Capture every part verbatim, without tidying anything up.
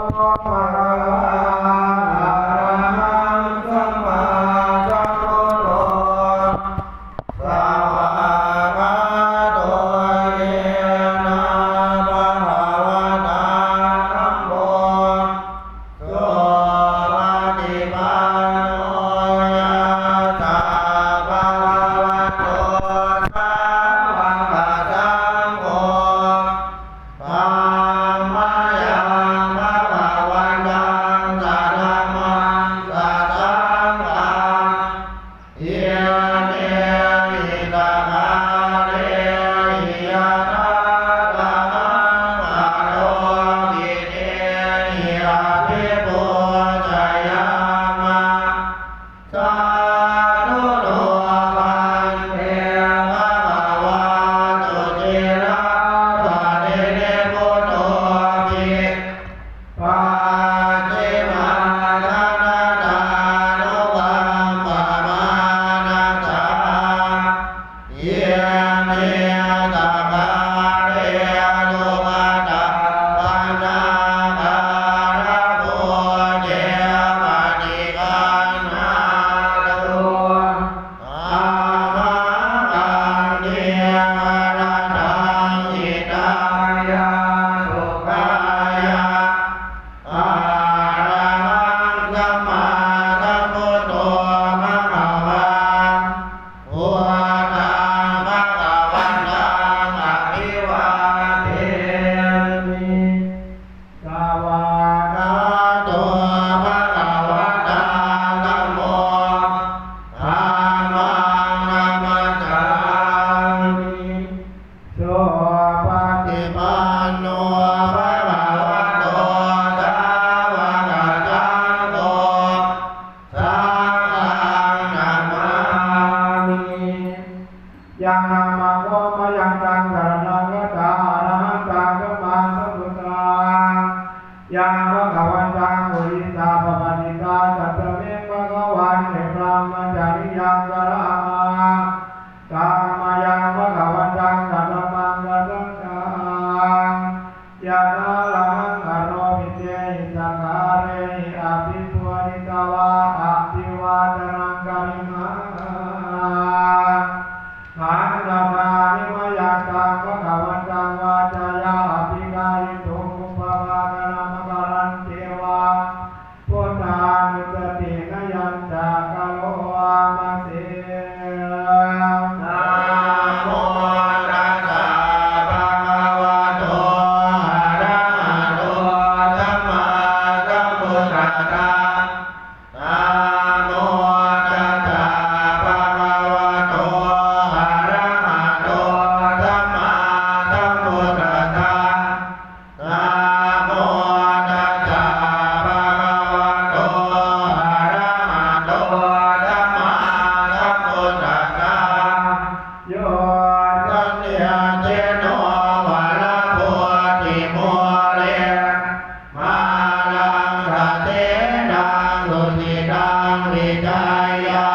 Arahaṃ sammāsambuddho svākkhāto yena bhagavatā dhammo supaṭipanno yassa bhagavato sāvakasaṅgho tammayaṃ bhagavantaṃ sadhammaṃ sasaṅghaṃ imehi sakkārehi yathārahaṃ āropitehi abhipūjayāma. Sādhu no bhante bhagavā suciraparinibbutopi pacchimājanatānukampamānasā imehi sakkārehi duggatapaṇṇānaṃ amhākaṃ dīgharattaṃ hitāya sukhāya. Arahaṃ sammāsambuddho bhagavā, buddhaṃ bhagavantaṃ abhivādemi. Svākkhāto bhagavatā dhammo, dhammaṃ namassāmi. Supaṭipanno bhagavato sāvakasaṅgho, saṅghaṃ namāmi. Yaṃ dhammaṃ omayantaṃ saraṇaṃ gacchāmi arahantaṃ sammāsambuddhaṃ. Yaṃ bhagavantaṃ purisaṃ pavatthitāṃ sasmiṃ bhagavane brahmacariyaṃ karāma. Tammayaṃ bhagavantaṃ sadhammaṃ sasaṅghaṃ yathārahaṃ āropitehi sakkārehi abhipūjitva abhivādanaṃ karimha. Haṃ sadāmi mayantaṃ bhagavantaṃ vācāya abhigāyituṃ pubbabhāganamakārantīva buddhānussatinayañca karoma se. Namo tassa bhagavato arahato sammāsambuddhassa. Namo tassa bhagavato arahato sammāsambuddhassa. Namo tassa bhagavato arahato sammāsambuddhassa. Yo sannisinno varabodhimūle māraṃ sasenaṃ sujitaṃ vijeyya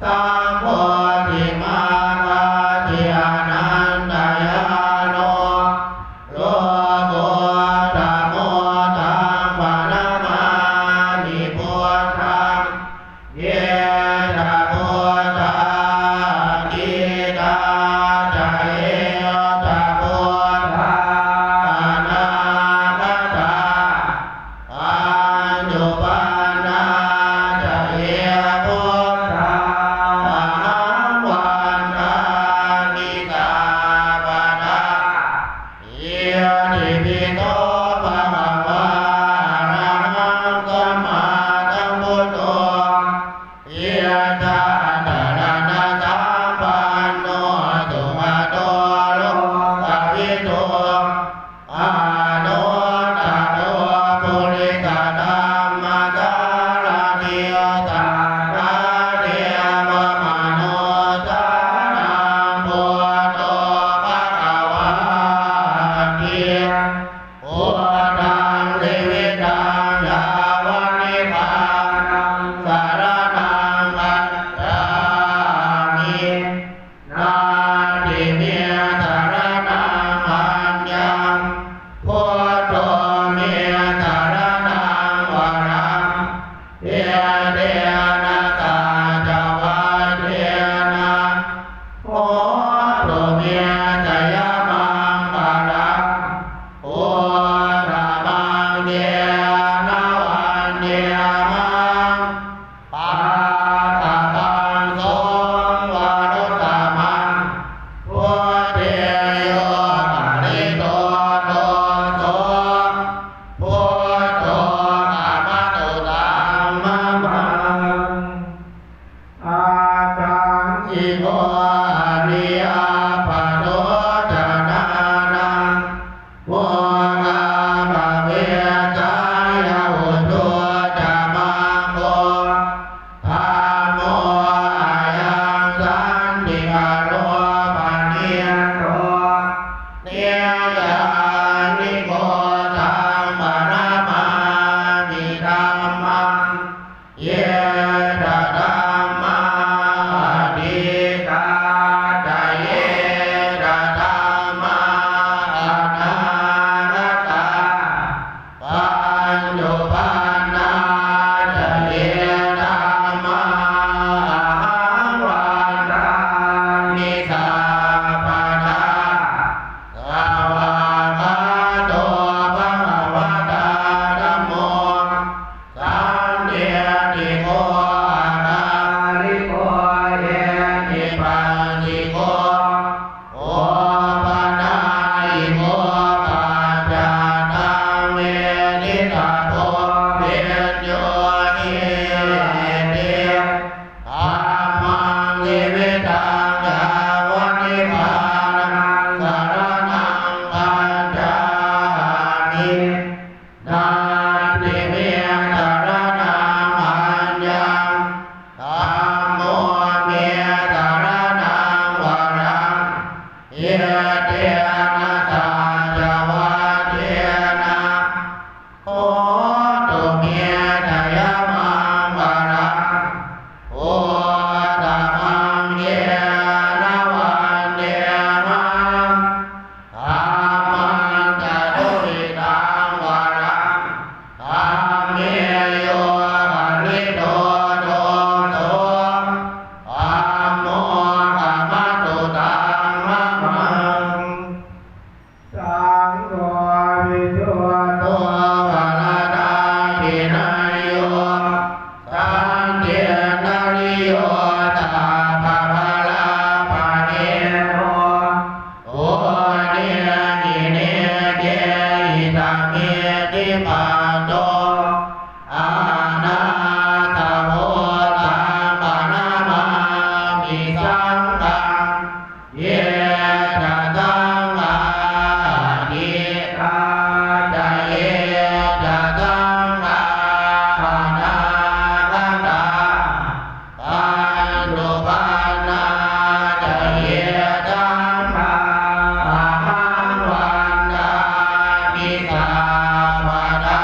sambodhimāgacchi anantañāṇo lokuttamo taṃ paṇamāmi buddhaṃ. Ye ca buddhā atītā ca ye ca buddhā anāgatā paccuppannā ca ye buddhā ahaṃ vandāmi sabbadā. Itipi so bhagavā arahaṃ sammāsambuddho vijjācaraṇasampanno sugato lokavidū anuttaro purisadammasārathi satthā devamanussānaṃ buddho bhagavāti. Buddhaṃ jīvitaṃ yāva nibbānaṃ saraṇaṃ gacchāmi. Natthi me saraṇaṃ aññaṃ, buddho me saraṇaṃ Natthi me saraṇaṃ aññaṃ, dhammo me saraṇaṃ varaṃ, etena saccavajjena, hotu me jayamaṅgalaṃ. Uttamaṅgena vandehaṃ, dhammañca duvidhaṃ varaṃ, dhamme yo khalito doso, dhammo khamatu taṃ mamaṃ. Saṅgho visuddho varadakkhiṇeyyo, santindriyo sabbapāṇabhāseno, guṇehi nekehi samiddhipatto, anāsavo taṃ paṇamāmi saṅghaṃ. Ye ca saṅghā atītā ca, ye ca saṅghā anāgatā, paccuppannā ca ye saṅghā, ahaṃ vandāmi sabbadā.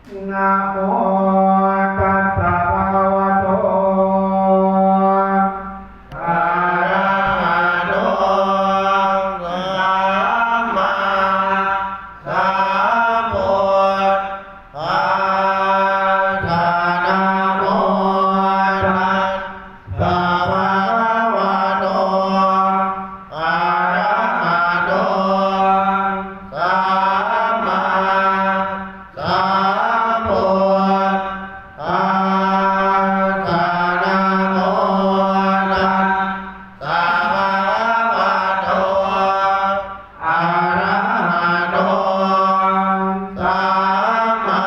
Namo tassa bhagavato arahato sammāsambuddhassa. Namo tassa bhagavato arahato sammā sambuddhassa. Namo tassa bhagavato arahato sammāsambuddhassa.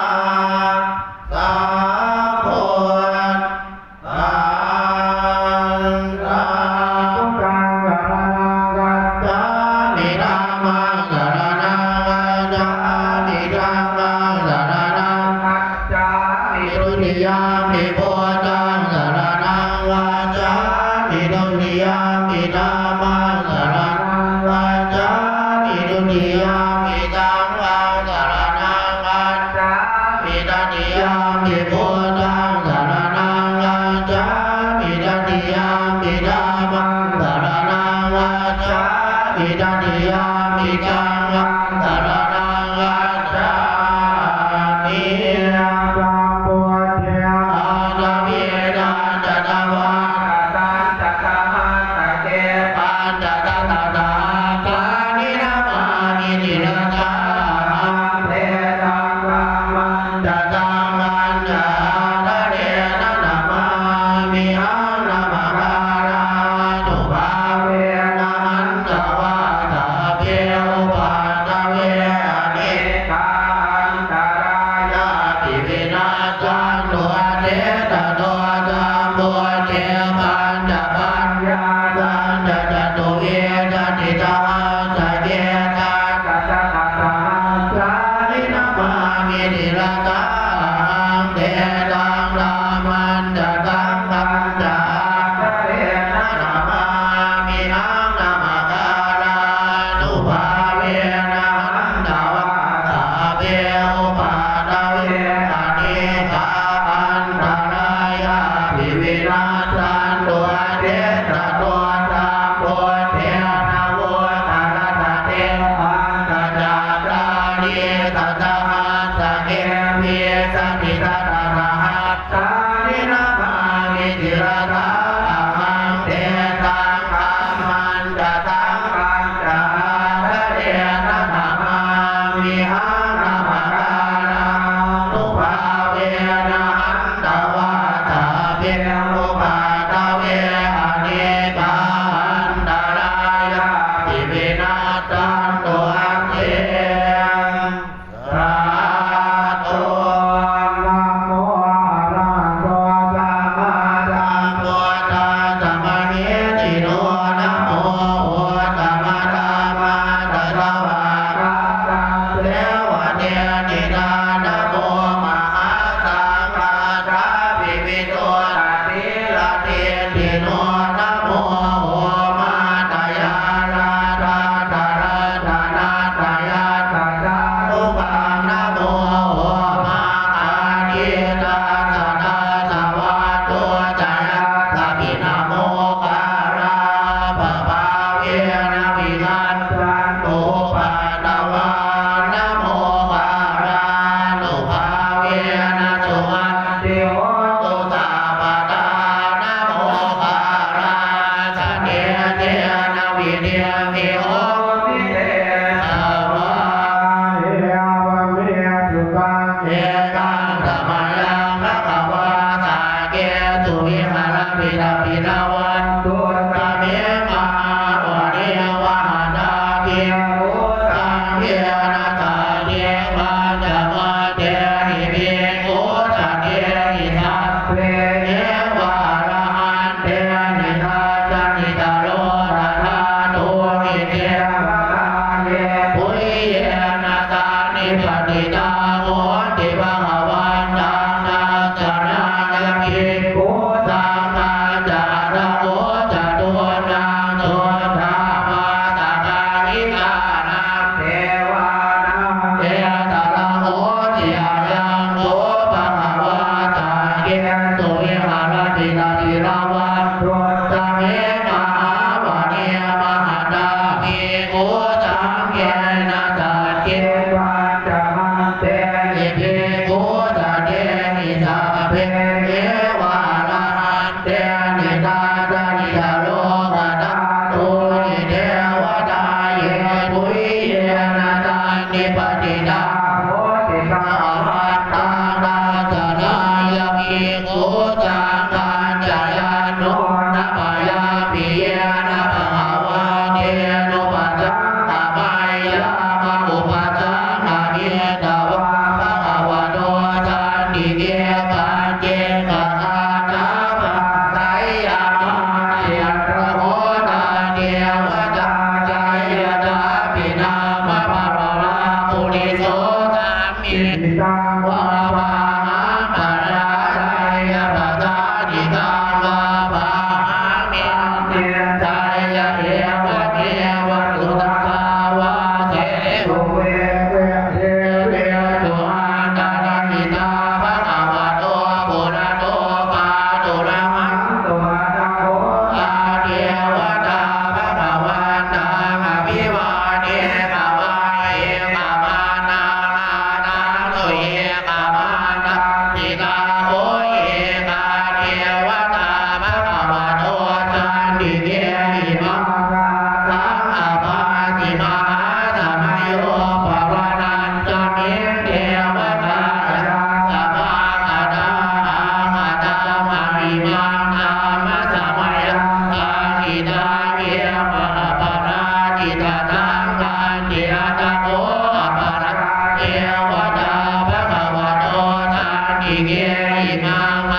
Buddhaṃ saraṇaṃ gacchāmi. Dhammaṃ saraṇaṃ gacchāmi. Saṅghaṃ saraṇaṃ gacchāmi. Dutiyampi buddhaṃ saraṇaṃ gacchāmi. Dutiyampi dhammaṃ saraṇaṃ gacchāmi. Dutiyampi saṅghaṃ saraṇaṃ gacchāmi. Tatiyampi buddhaṃ saraṇaṃ gacchāmi. Tatiyampi dhammaṃ saraṇaṃ gacchāmi. Tatiyampi saṅghaṃ saraṇaṃ gacchāmi. Sambuddhe Taṃ vā bāhaṃ parājayya pasāritaṃ vā bāhaṃ paṭiṭṭheyya, evameva sudaṭṭhavāsesu vehesu antarahitā bhagavato purato pāturahan tu. Atha kho tā devatā bhagavantaṃ abhivādetvā ekamantaṃ āgaṅkhu. Ekamantaṃ ṭhitā kho ekā devatā bhagavato santike imaṃ gāthaṃ abhāsi: Mahāsamayo pavanasmiṃ, devakāyā samāgatā, āgatamha imaṃ dhammasamayaṃ dakkhitāyeva aparājitasaṅghanti. Atha kho aparā devatā bhagavato santike imaṃ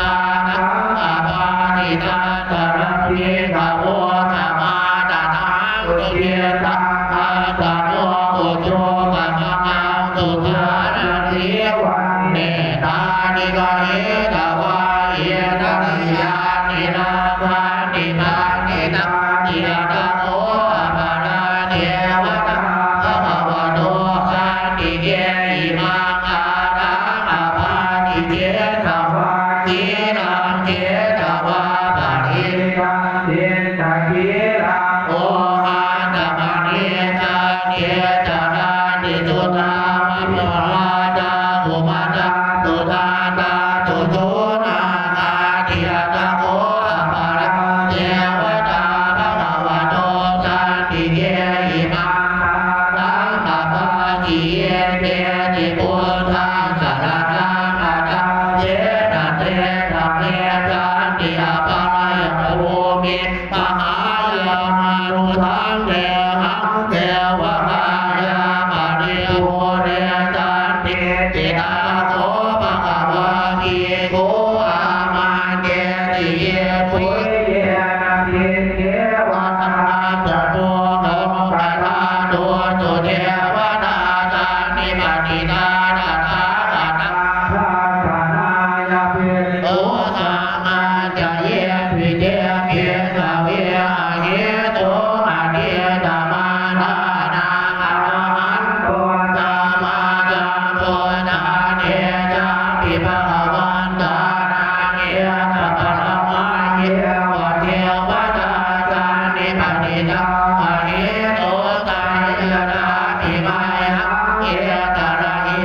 gāthaṃ abhāsi: Tatra bhikkhavo samādahaṃsu, cittaṃ attano ujukamakaṃsu, sārathīva nettāni gahetvā, indriyāni rakkhanti paṇḍitāti. Atha kho aparā devatā bhagavato santike imaṃ gāthaṃ abhāsi: Chetvā khīlaṃ chetvā palīghaṃ, cittakhīlaṃ oghatiṇṇaṃ, caranti suddhā vipralāsā, ubhāsaṃ sudaṭṭhaṃsu susunāgāti. Atha kho aparā devatā bhagavato santike imaṃ gāthaṃ abhāsi: Eteti buddhaṃ saraṇaṃ gatāse, na te same santi aparāyabhūmiṃ, pahāya mānusaṃ dehaṃ, devakāyā paripūressantīti. Atha kho bhagavā bhikkhū āmantesi: Yebhuyyena bhikkhave atthaladdhato lokassāto sudevatā, sannipatitā tathāgatā dassanāya bhikkhusaṅghañca. Yepi te bhikkhave ahesuṃ adhigamānā arahanto sammāsambuddhā, tesāpi bhagavantānaṃ etaparamāyeva devatā sannipatitā ahesuṃ, seyyathāpi mayhaṃ etarahi.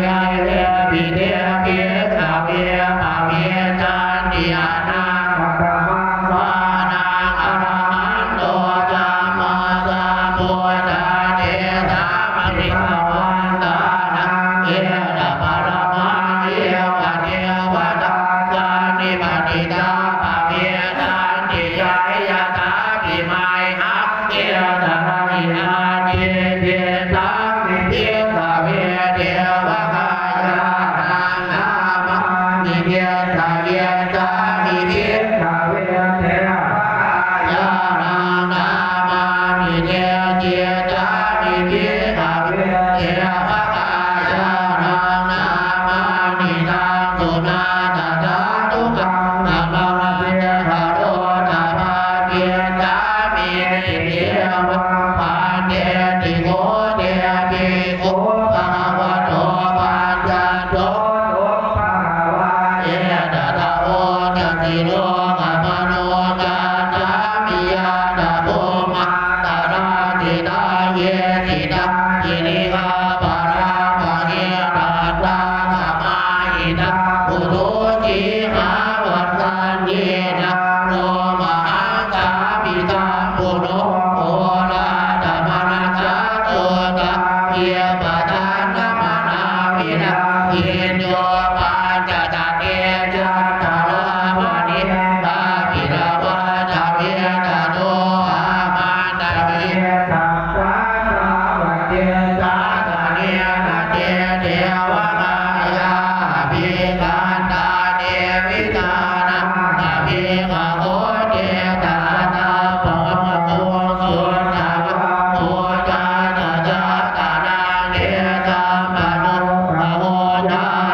Yepi te bhikkhave bhavissanti anāgatamaddhānaṃ arahanto sammāsambuddhā, tesāpi bhagavantānaṃ etaparamāyeva devatā sannipatitā bhavissanti, seyyathāpi mayhaṃ etarahi. Atthi cittaṃ hi bhikkhave devakāyānaṃ nāmāni, cittayissāmi bhikkhave devakāyānaṃ nāmāni. Te cittāni bhikkhave devakāyānaṃ nāmāni, taṃ suṇātha sādhukaṃ. Tamā bhikkhavo tamā cittāmīti. Evaṃ bhanteti kho te bhikkhū bhagavato paccassosuṃ. Bhagavā etadavoca: Silokamanukassāmi, yattha bhummā tadassitā, ye sitā girigabbharaṃ, pahitattā samāhitā. Puthū sīhāva sallīnā, lomahaṃsābhisambhuno, odātamanasā suddhā, vippasannamanāvilā. Bhiyyo pañcasate ñaṭṭhānaṃ, maṇi pañcasate paṭhaviṃ, tato āmantayi sabbā sāvake. Dassanena te devakāyā abhikkantā, te vijānātha bhikkhavo, te ca ātappamakaruṃ, sutvā buddhassa sāsanaṃ. Tesaṃ pāturahaṃ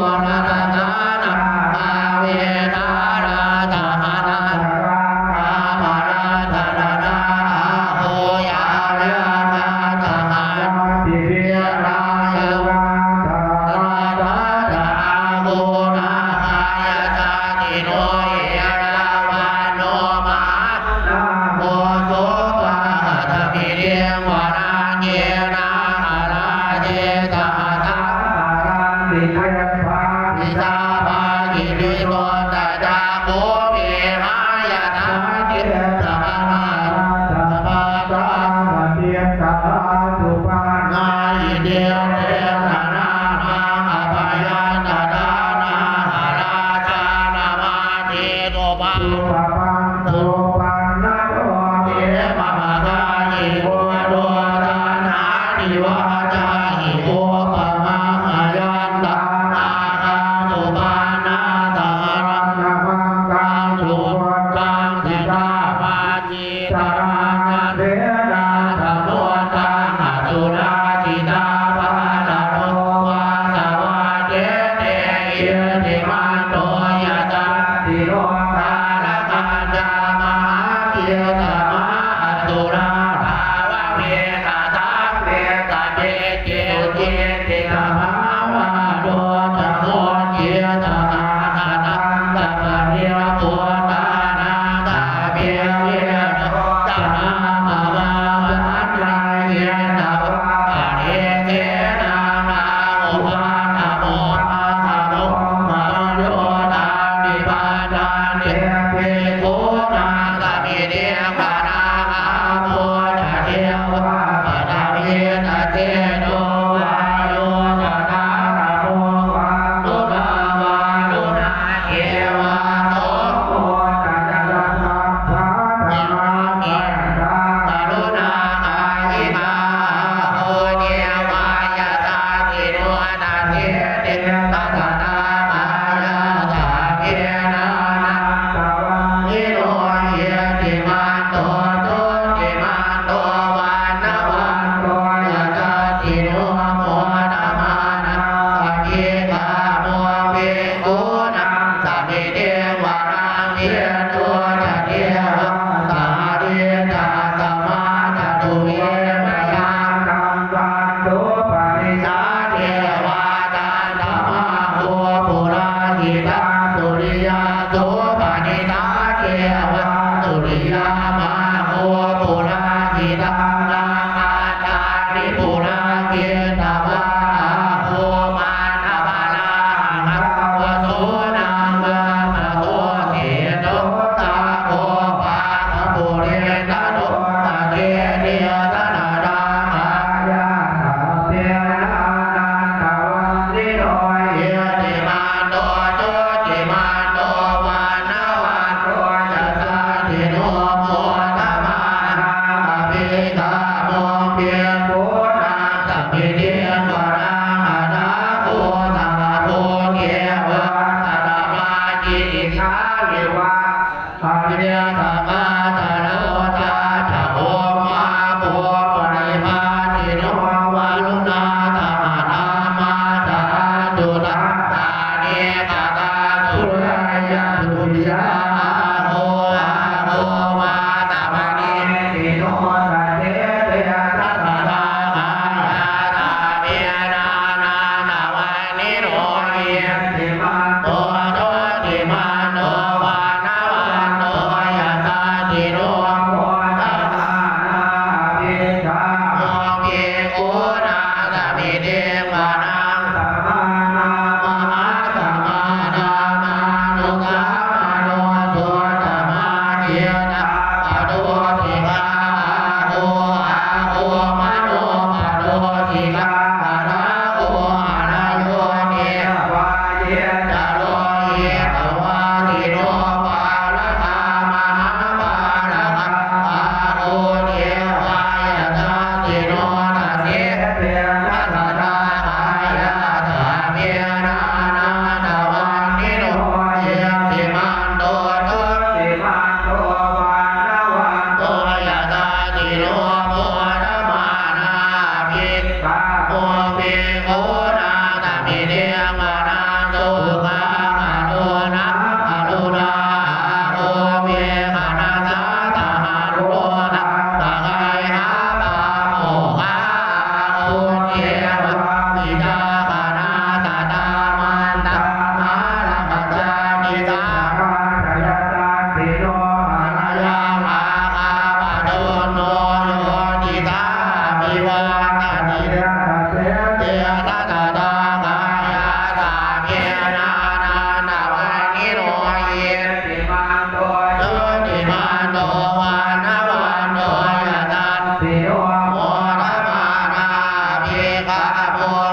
Supaṇṇā iti tesa nāmaṃ. Abhayantadā nāgarājānamāsi supapaṃ supaṇṇato khemamakāsi buddho. Taṇhāti vācāhi upamaṃ. Ayantā nāgā supaṇṇā sahassamabhinimmitasāvakā sudāsitā paṇḍitānaṃ sesāsataṃ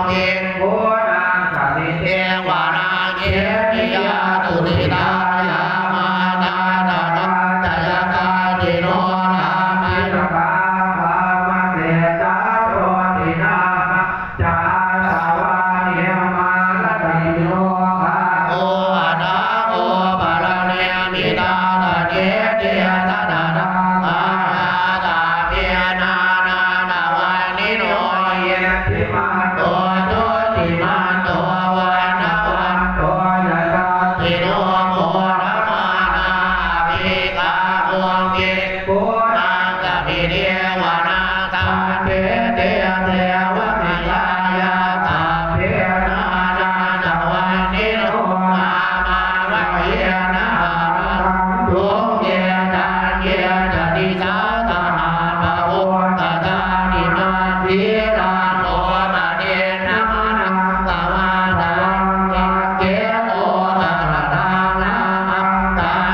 Bhikkhūnaṃ samitiṃ vanaṃ kheṭiyā tusitā yāmā tattha dakkhayakkhayiminā dakkhiṇā dinnā. Bhikkhūnaṃ samitiṃ vanaṃ saṅghīti devakāyā sabbe nānattavaṇṇino nāmanvayena ārathaṃ tuṅgetaññe ca disā sahabhū. Dasāni maṃ sīlaṃ opanenna manaṃ samādhavaṃ sagge opanadānaṃ attano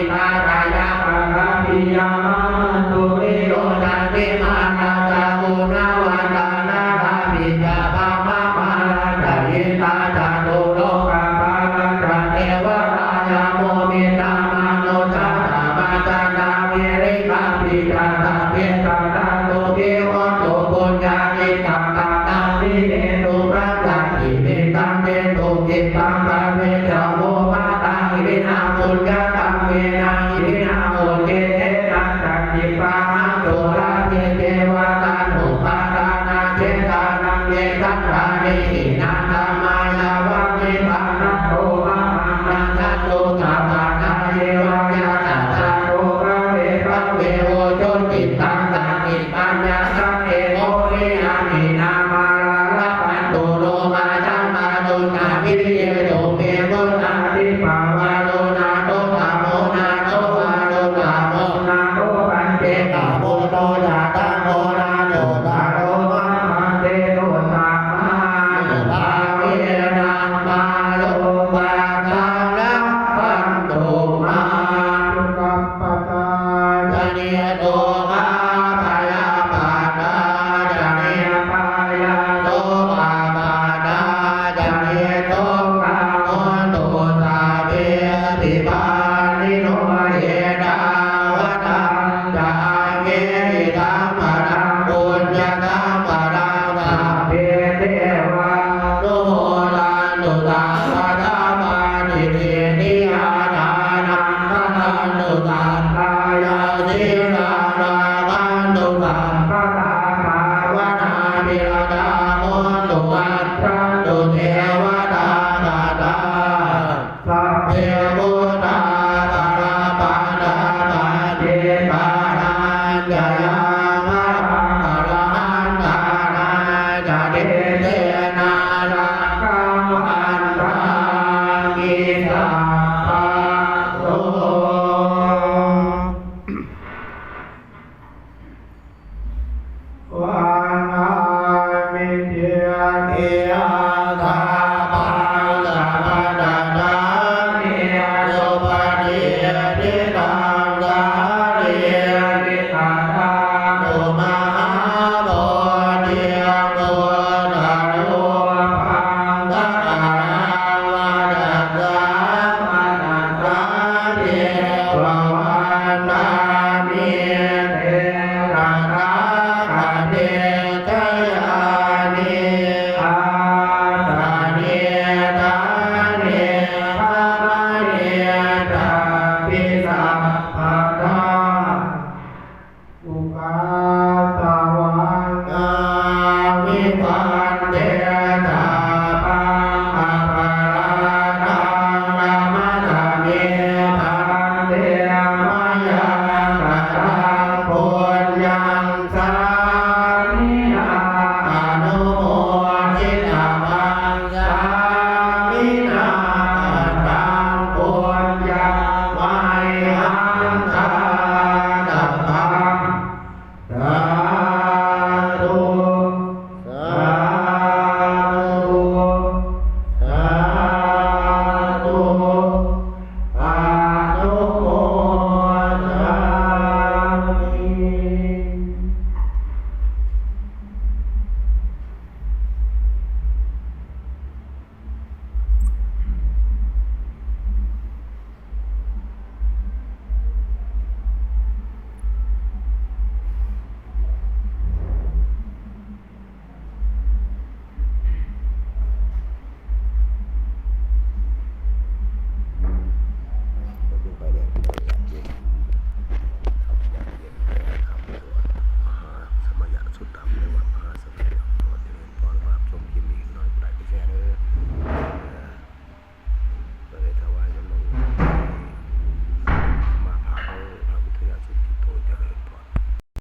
Sītārayaṃ paṭhaviyaṃ āma suriyo candimā rājā guṇavantā narāpi ca brahmamārā ca indā ca catulokapālā ca devatā yamo mittā manussā ca majjhattā verikāpi ca sabbe sattā sukhī hontu puññāni pakatāni dentu bhavantaṃ itihidaṃ dentu cittaṃ pavijja vo mataṃ hīnā puññakammena hīnā uccittena ca khippāhaṃ sulabhe ceva taṇhupādānachedanaṃ ye santāne hīnā dhammā yāva nibbānato mamaṃ nassantu sabbadā yeva yattha jāto bhave bhave ujucittaṃ satipaññā sallekho viriyamhinā mārā labhantu nokāsaṃ kātuñca viriyesu me vuṭṭhādhipavaro nātho dhammo nātho varuttamo nātho paccekabuddho ca saṅgho nāthottaro mamaṃ tejasānubhāvena māro pādaṃ labhantu mā. Dukkhappattā ca niddukkhā bhayappattā ca nibbhayā sokappattā ca nissokā hontu sabbepi pāṇino. Ettāvatā ca amhehi sambhataṃ puññasampadaṃ sabbe devānumodantu sabbasampattisiddhiyā. Dānaṃ dadantu saddhāya sīlaṃ rakkhantu sabbadā bhāvanābhiratā hontu gacchantu devatāgatā. Sabbe